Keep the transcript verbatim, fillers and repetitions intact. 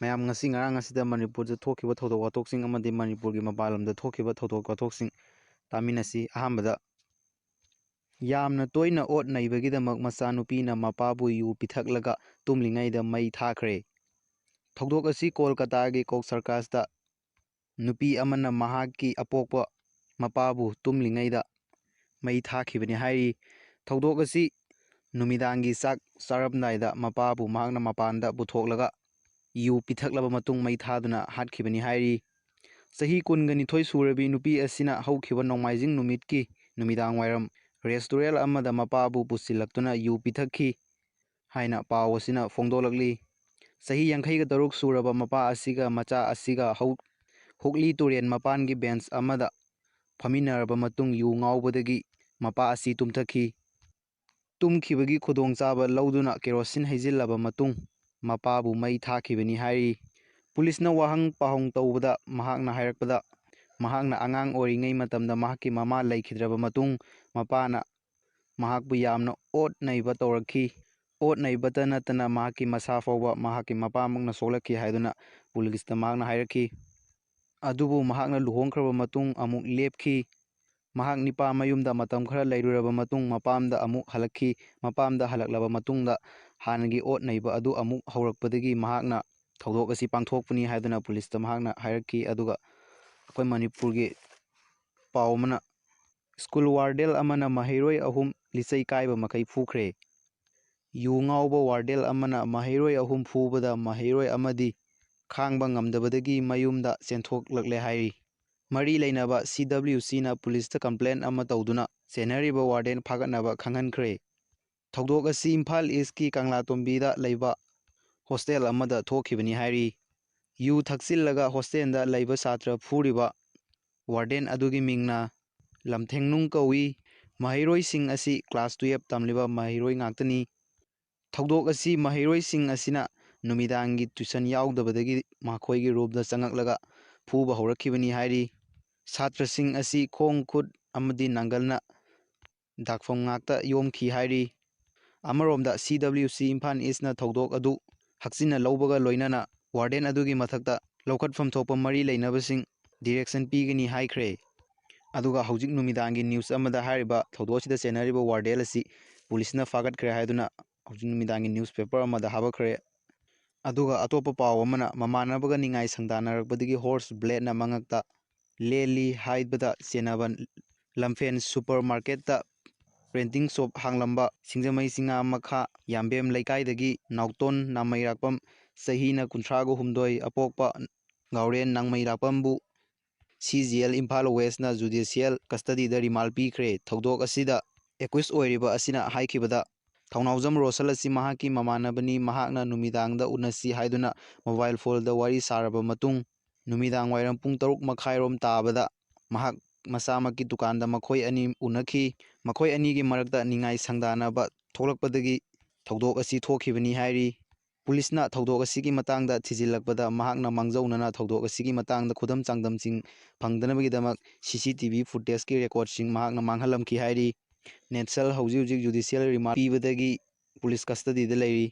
ꯃꯌꯥꯝ, ꯉꯁꯤ ꯉꯔꯥꯡ ꯑꯁꯤꯗ ꯃꯅꯤꯄꯨꯔꯗ ꯊꯣꯛꯈꯤꯕ ꯊꯧꯗꯣꯛ ꯋꯥꯊꯣꯛꯁꯤꯡ ꯑꯃꯗꯤ ꯃꯅꯤꯄꯨꯔꯒꯤ ꯃꯄꯥꯟ ꯂꯝꯗ ꯊꯣꯛꯈꯤꯕ ꯊꯧꯗꯣꯛ ꯋꯥꯊꯣꯛꯁꯤꯡ ꯇꯥꯃꯤꯟꯅꯁꯤ꯫ ꯑꯍꯥꯟꯕꯗ, ꯌꯥꯝꯅ ꯇꯣꯏꯅ ꯑꯣꯠ ꯅꯩꯕꯒꯤꯗꯃꯛ ꯃꯆꯥꯅꯨꯄꯤꯅ ꯃꯄꯥꯕꯨ ꯌꯨ ꯄꯤꯊꯛꯂꯒ ꯇꯨꯝꯂꯤꯉꯩꯗ ꯃꯩ ꯊꯥꯈ꯭ꯔꯦ꯫ ꯊꯧꯗꯣꯛ ꯑꯁꯤ ꯀꯣꯜꯀꯇꯥꯒꯤ ꯀꯣꯛ ꯁꯔꯀꯥꯁꯇ ꯅꯨꯄꯤ ꯑꯃꯅ ꯃꯍꯥꯛꯀꯤ ꯑꯄꯣꯛꯄ ꯃꯄꯥꯕꯨ ꯇꯨꯝꯂꯤꯉꯩꯗ ꯃꯩ ꯊꯥꯈꯤꯕꯅꯤ ꯍꯥꯏꯔꯤ꯫ ꯊꯧꯗꯣꯛ ꯑꯁꯤ ꯅꯨꯃꯤꯗꯥꯡꯒꯤ ꯆꯥꯛ ꯆꯥꯔꯝꯗꯥꯏꯗ ꯃꯄꯥꯕꯨ ꯃꯍꯥꯛꯅ ꯃꯄꯥꯟꯗ ꯄꯨꯊꯣꯛꯂꯒ ꯌꯨ ꯄꯤꯊꯛꯂꯕ ꯃꯇꯨꯡ ꯃꯩ ꯊꯥꯗꯨꯅ ꯍꯥꯠꯈꯤꯕꯅꯤ ꯍꯥꯏꯔꯤ꯫ ꯆꯍꯤ ꯀꯨꯟꯒ ꯅꯤꯊꯣꯏ ꯁꯨꯔꯕꯤ ꯅꯨꯄꯤ ꯑꯁꯤꯅ ꯍꯧꯈꯤꯕ ꯅꯣꯡꯃꯥꯏꯖꯤꯡ ꯅꯨꯃꯤꯠꯀꯤ ꯅꯨꯃꯤꯗꯥꯡ ꯋꯥꯏꯔꯝ ꯔꯦꯁꯇꯨꯔꯦꯟ ꯑꯃꯗ ꯃꯄꯥꯕꯨ ꯄꯨꯁꯤꯜꯂꯛꯇꯨꯅ ꯌꯨ ꯄꯤꯊꯛꯈꯤ ꯍꯥꯏꯅ ꯄꯥꯎ ꯑꯁꯤꯅ ꯐꯣꯡꯗꯣꯛꯂꯛꯂꯤ꯫ ꯆꯍꯤ ꯌꯥꯡꯈꯩꯒ ꯇꯔꯨꯛ ꯁꯨꯔꯕ ꯃꯄꯥ ꯑꯁꯤꯒ ꯃꯆꯥ ꯑꯁꯤꯒ ꯍꯧ-, ꯍꯨꯒꯂꯤ ꯇꯨꯔꯦꯟ ꯃꯄꯥꯟꯒꯤ ꯕꯦꯟꯆ ꯑꯃꯗ ꯐꯝꯃꯤꯟꯅꯔꯕ ꯃꯇꯨꯡ ꯌꯨ ꯉꯥꯎꯕꯗꯒꯤ ꯃꯄꯥ ꯑꯁꯤ ꯇꯨꯝꯊꯈꯤ꯫ ꯇꯨꯝꯈꯤꯕꯒꯤ ꯈꯨꯗꯣꯡꯆꯥꯕ ꯂꯧꯗꯨꯅ ꯀꯦꯔꯣꯁꯤꯟ ꯍꯩꯖꯤꯜꯂꯕ ꯃꯇꯨꯡ ꯃꯄꯥꯕꯨ ꯃꯩ ꯊꯥꯈꯤꯕꯅꯤ ꯍꯥꯏꯔꯤ꯫ ꯄꯨꯂꯤꯁꯅ ꯋꯥꯍꯪ ꯄꯥꯎꯍꯪ ꯇꯧꯕꯗ ꯃꯍꯥꯛꯅ ꯍꯥꯏꯔꯛꯄꯗ, ꯃꯍꯥꯛꯅ ꯑꯉꯥꯡ ꯑꯣꯏꯔꯤꯉꯩ ꯃꯇꯝꯗ ꯃꯍꯥꯛꯀꯤ ꯃꯃꯥ ꯂꯩꯈꯤꯗ꯭ꯔꯕ ꯃꯇꯨꯡ ꯃꯄꯥꯅ ꯃꯍꯥꯛꯄꯨ ꯌꯥꯝꯅ ꯑꯣꯠ ꯅꯩꯕ ꯇꯧꯔꯛꯈꯤ꯫ ꯑꯣꯠ ꯅꯩꯕꯇ ꯅꯠꯇꯅ ꯃꯍꯥꯛꯀꯤ ꯃꯁꯥ ꯐꯥꯎꯕ ꯃꯍꯥꯛꯀꯤ ꯃꯄꯥꯃꯛꯅ ꯁꯣꯛꯂꯛꯈꯤ ꯍꯥꯏꯗꯨꯅ ꯄꯨꯂꯤꯁꯇ ꯃꯍꯥꯛꯅ ꯍꯥꯏꯔꯛꯈꯤ꯫ ꯑꯗꯨꯕꯨ ꯃꯍꯥꯛꯅ ꯂꯨꯍꯣꯡꯈ꯭ꯔꯕ ꯃꯇꯨꯡ ꯑꯃꯨꯛ ꯂꯦꯞꯈꯤ꯫ ꯃꯍꯥꯛ ꯅꯤꯄꯥ ꯃꯌꯨꯝꯗ ꯃꯇꯝ ꯈꯔ ꯂꯩꯔꯨꯔꯕ ꯃꯇꯨꯡ ꯃꯄꯥꯝꯗ ꯑꯃꯨꯛ ꯍꯜꯂꯛꯈꯤ꯫ ꯃꯄꯥꯝꯗ ꯍꯜꯂꯛꯂꯕ ꯃꯇꯨꯡꯗ ꯍꯥꯟꯅꯒꯤ ꯑꯣꯠ ꯅꯩꯕ ꯑꯗꯨ ꯑꯃꯨꯛ ꯍꯧꯔꯛꯄꯗꯒꯤ ꯃꯍꯥꯛꯅ ꯊꯧꯗꯣꯛ ꯑꯁꯤ ꯄꯥꯡꯊꯣꯛꯄꯅꯤ ꯍꯥꯏꯗꯨꯅ ꯄꯨꯂꯤꯁꯇ ꯃꯍꯥꯛꯅ ꯍꯥꯏꯔꯛꯈꯤ꯫ ꯑꯗꯨꯒ ꯑꯩꯈꯣꯏ ꯃꯅꯤꯄꯨꯔꯒꯤ ꯄꯥꯎ ꯑꯃꯅ, ꯁ꯭ꯀꯨꯜ ꯋꯥꯔꯗꯦꯜ ꯑꯃꯅ ꯃꯍꯩꯔꯣꯏ ꯑꯍꯨꯝ ꯂꯤꯆꯩ ꯀꯥꯏꯕ ꯃꯈꯩ ꯐꯨꯈ꯭ꯔꯦ꯫ ꯌꯨ ꯉꯥꯎꯕ ꯋꯥꯔꯗꯦꯜ ꯑꯃꯅ ꯃꯍꯩꯔꯣꯏ ꯑꯍꯨꯝ ꯐꯨꯕꯗ ꯃꯍꯩꯔꯣꯏ ꯑꯃꯗꯤ ꯈꯥꯡꯕ ꯉꯝꯗꯕꯗꯒꯤ ꯃꯌꯨꯝꯗ ꯆꯦꯟꯊꯣꯛꯂꯛꯂꯦ ꯍꯥꯏꯔꯤ꯫ ꯃꯔꯤ ꯂꯩꯅꯕ ꯁꯤ ꯗꯕ꯭ꯂꯤꯎ ꯁꯤꯅ ꯄꯨꯂꯤꯁꯇ ꯀꯝꯄ꯭ꯂꯦꯟ ꯑꯃ ꯇꯧꯗꯨꯅ ꯆꯦꯟꯅꯔꯤꯕ ꯋꯥꯔꯗꯦꯟ ꯐꯥꯒꯠꯅꯕ ꯈꯪꯍꯟꯈ꯭ꯔꯦ꯫ ꯊꯧꯗꯣꯛ ꯑꯁꯤ ꯏꯝꯐꯥꯜ ꯏꯁꯀꯤ ꯀꯪꯂꯥꯇꯣꯝꯕꯤꯗ ꯂꯩꯕ ꯍꯣꯁꯇꯦꯜ ꯑꯃꯗ ꯊꯣꯛꯈꯤꯕꯅꯤ ꯍꯥꯏꯔꯤ꯫ ꯌꯨ ꯊꯛꯆꯤꯜꯂꯒ ꯍꯣꯁꯇꯦꯜꯗ ꯂꯩꯕ ꯁꯥꯇ꯭ꯔ ꯐꯨꯔꯤꯕ ꯋꯥꯔꯗꯦꯟ ꯑꯗꯨꯒꯤ ꯃꯤꯡꯅ ꯂꯝꯊꯦꯡꯅꯨꯡ ꯀꯧꯏ꯫ ꯃꯍꯩꯔꯣꯏꯁꯤꯡ ꯑꯁꯤ ꯀ꯭ꯂꯥꯁ ꯇꯨꯌꯦꯞ ꯇꯝꯂꯤꯕ ꯃꯍꯩꯔꯣꯏ ꯉꯥꯛꯇꯅꯤ꯫ ꯊꯧꯗꯣꯛ ꯑꯁꯤ ꯃꯍꯩꯔꯣꯏꯁꯤꯡ ꯑꯁꯤꯅ ꯅꯨꯃꯤꯗꯥꯡꯒꯤ ꯇ꯭ꯌꯨꯁꯟ ꯌꯥꯎꯗꯕꯗꯒꯤ ꯃꯈꯣꯏꯒꯤ ꯔꯨꯝꯗ ꯆꯪꯉꯛꯂꯒ ꯐꯨꯕ ꯍꯧꯔꯛꯈꯤꯕꯅꯤ ꯍꯥꯏꯔꯤ꯫ ꯁꯥꯇ꯭ꯔꯁꯤꯡ ꯑꯁꯤ ꯈꯣꯡ ꯈꯨꯠ ꯑꯃꯗꯤ ꯅꯥꯡꯒꯜꯅ ꯗꯥꯛꯐꯝ ꯉꯥꯛꯇ ꯌꯣꯝꯈꯤ ꯍꯥꯏꯔꯤ꯫ ꯑꯃꯔꯣꯝꯗ ꯁꯤ ꯗꯕ꯭ꯂꯤꯎ ꯁꯤ ꯏꯝꯐꯥꯜ ꯏꯁꯅ ꯊꯧꯗꯣꯛ ꯑꯗꯨ ꯍꯛꯆꯤꯟꯅ ꯂꯧꯕꯒ ꯂꯣꯏꯅꯅ ꯋꯥꯔꯗꯦꯟ ꯑꯗꯨꯒꯤ ꯃꯊꯛꯇ ꯂꯧꯈꯠꯐꯝ ꯊꯣꯛꯄ ꯃꯔꯤ ꯂꯩꯅꯕꯁꯤꯡ ꯗꯤꯔꯦꯛꯁꯟ ꯄꯤꯒꯅꯤ ꯍꯥꯏꯈ꯭ꯔꯦ꯫ ꯑꯗꯨꯒ ꯍꯧꯖꯤꯛ ꯅꯨꯃꯤꯗꯥꯡꯒꯤ ꯅ꯭ꯌꯨꯁ ꯑꯃꯗ ꯍꯥꯏꯔꯤꯕ ꯊꯧꯗꯣꯛ ꯑꯁꯤꯗ ꯆꯦꯟꯅꯔꯤꯕ ꯋꯥꯔꯗꯦꯟ ꯑꯁꯤ ꯄꯨꯂꯤꯁꯅ ꯐꯥꯒꯠꯈ꯭ꯔꯦ ꯍꯥꯏꯗꯨꯅ ꯍꯧꯖꯤꯛ ꯅꯨꯃꯤꯗꯥꯡꯒꯤ ꯅ꯭ꯌꯨꯁ ꯄꯦꯄꯔ ꯑꯃꯗ ꯍꯥꯞꯄꯛꯈ꯭ꯔꯦ꯫ ꯑꯗꯨꯒ ꯑꯇꯣꯞꯄ ꯄꯥꯎ ꯑꯃꯅ, ꯃꯃꯥꯟꯅꯕꯒ ꯅꯤꯡꯉꯥꯏ ꯁꯪꯗꯥꯅꯔꯛꯄꯗꯒꯤ ꯍꯣꯔꯁ ꯕ꯭ꯂꯦꯗꯅ ꯃꯉꯛꯇ ꯂꯦꯜꯂꯤ ꯍꯥꯏꯕꯗ ꯆꯦꯟꯅꯕ ꯂꯝꯐꯦꯟ ꯁꯨꯄꯔ ꯃꯥꯔꯀꯦꯠꯇ ꯄ꯭ꯔꯤꯟꯇꯤꯡ ꯁꯣꯞ ꯍꯥꯡꯂꯝꯕ ꯁꯤꯡꯖꯃꯩ ꯆꯤꯉꯥ ꯃꯈꯥ ꯌꯥꯝꯕꯦꯝ ꯂꯩꯀꯥꯏꯗꯒꯤ ꯅꯥꯎꯇꯣꯟ ꯅꯥꯃꯩꯔꯥꯛꯄꯝ, ꯆꯍꯤꯅ ꯀꯨꯟꯊ꯭ꯔꯥꯒ ꯍꯨꯝꯗꯣꯏ ꯑꯄꯣꯛꯄ ꯒꯥꯎꯔꯦꯟ ꯅꯥꯃꯩꯔꯥꯛꯄꯝꯕꯨ ꯁꯤ ꯖꯤ ꯑꯦꯜ ꯏꯝꯐꯥꯜ ꯋꯦꯁꯅ ꯖꯨꯗꯤꯁꯤꯌꯦꯜ ꯀꯁꯇꯗꯤꯗ ꯔꯤꯃꯥꯜ ꯄꯤꯈ꯭ꯔꯦ꯫ ꯊꯧꯗꯣꯛ ꯑꯁꯤꯗ ꯑꯦꯀ꯭ꯌꯨꯁ ꯑꯣꯏꯔꯤꯕ ꯑꯁꯤꯅ ꯍꯥꯏꯈꯤꯕꯗ, ꯊꯧꯅꯥꯎꯖꯝ ꯔꯣꯁꯟ ꯑꯁꯤ ꯃꯍꯥꯛꯀꯤ ꯃꯃꯥꯟꯅꯕꯅꯤ, ꯃꯍꯥꯛꯅ ꯅꯨꯃꯤꯗꯥꯡꯗ ꯎꯅꯁꯤ ꯍꯥꯏꯗꯨꯅ ꯃꯣꯕꯥꯏꯜ ꯐꯣꯟꯗ ꯋꯥꯔꯤ ꯁꯥꯔꯕ ꯃꯇꯨꯡ, ꯅꯨꯃꯤꯗꯥꯡ ꯋꯥꯏꯔꯝ ꯄꯨꯡ ꯇꯔꯨꯛ ꯃꯈꯥꯏꯔꯣꯝ ꯇꯥꯕꯗ ꯃꯍꯥꯛ ꯃꯁꯥꯃꯛꯀꯤ ꯗꯨꯀꯥꯟꯗ ꯃꯈꯣꯏ ꯑꯅꯤ ꯎꯅꯈꯤ꯫ ꯃꯈꯣꯏ ꯑꯅꯤꯒꯤ ꯃꯔꯛꯇ ꯅꯤꯡꯉꯥꯏ ꯁꯪꯗꯥꯅꯕ ꯊꯣꯛꯂꯛꯄꯗꯒꯤ ꯊꯧꯗꯣꯛ ꯑꯁꯤ ꯊꯣꯛꯈꯤꯕꯅꯤ ꯍꯥꯏꯔꯤ꯫ ꯄꯨꯂꯤꯁꯅ ꯊꯧꯗꯣꯛ ꯑꯁꯤꯒꯤ ꯃꯇꯥꯡꯗ ꯊꯤꯖꯤꯜꯂꯛꯄꯗ, ꯃꯍꯥꯛꯅ ꯃꯥꯡꯖꯧꯅꯅ ꯊꯧꯗꯣꯛ ꯑꯁꯤꯒꯤ ꯃꯇꯥꯡꯗ ꯈꯨꯗꯝ ꯆꯥꯡꯗꯝꯁꯤꯡ ꯐꯪꯗꯅꯕꯒꯤꯗꯃꯛ ꯁꯤ ꯁꯤ ꯇꯤ ꯚꯤ ꯐꯨꯇꯦꯖꯀꯤ ꯔꯦꯀꯣꯔꯗꯁꯤꯡ ꯃꯍꯥꯛꯅ ꯃꯥꯡꯍꯜꯂꯝꯈꯤ ꯍꯥꯏꯔꯤ꯫ ꯅꯦꯠꯁꯜ ꯍꯧꯖꯤꯛ ꯍꯧꯖꯤꯛ ꯖꯨꯗꯤꯁꯤꯌꯦꯜ ꯔꯤꯃꯥꯟ ꯄꯤꯕꯗꯒꯤ ꯄꯨꯂꯤꯁ ꯀꯁꯇꯗꯤꯗ ꯂꯩꯔꯤ꯫